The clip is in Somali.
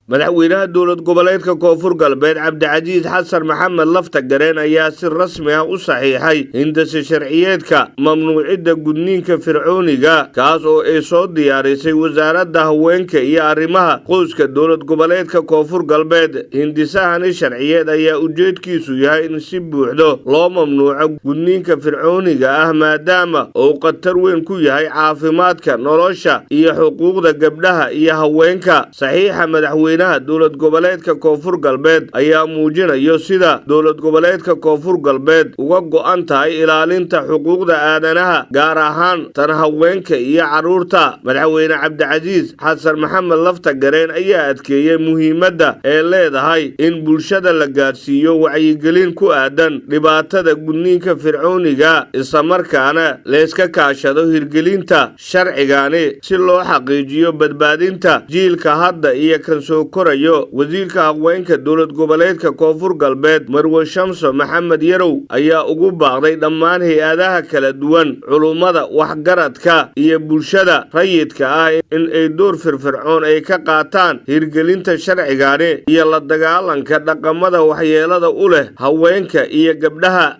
Madaxweynaha Dowlad Goboleedka Koonfur Galbeed, Cabdicasiis Xasan Maxamed Laftagareen, ayaa si rasmi ah u saxiixay hindase sharciyeedka mamnuucidda gudniinka fircooniga, kaas oo ay soo diyaarisay Wasaaradda Haweenka iyo Arrimaha Qoyska Dowlad Goboleedka Koonfur Galbeed. Hindisahani sharciyeed ayaa ujeedkiisu yahay in si buuxdo loo mamnuuco gudniinka fircooniga ah, maadaama uu khatar weyn ku yahay caafimaadka, nolosha iyo xuquuqda gabdhaha iyo haweenka. Saxiixa madaxweynaha Dowlad Goboleedka Koonfur Galbeed ayaa muujinayo sida Dowlad Goboleedka Koonfur Galbeed uga go'an tahay ilaalinta xuquuqda aadanaha, gaar ahaan tan haweenka iyo carruurta. Madaxweyne Cabdicasiis Xasan Maxamed Laftagareen ayaa adkeeyey muhiimadda ee leedahay in bulshada la gaadhsiiyo wacyigelin ku aadan dhibaatada gudniinka fircooniga, islamarkaana layska kaashado hirgelinta sharcigani si loo xaqiijiyo badbaadinta jiilka hadda iyo kan soo korayo. Wasiirka Haweenka Dowlad Goboleedka Koonfur Galbeed, Marwe Shamso Maxamed Yarow, ayaa ugu baaqday dhammaan hay-adaha kala duwan, culummada, waxgaradka iyo bulshada rayidka ah in ay door firfircoon ay ka qaataan hirgelinta sharcigani iyo la dagaalanka dhaqamada waxyeelada u leh haweenka iyo gabdhaha.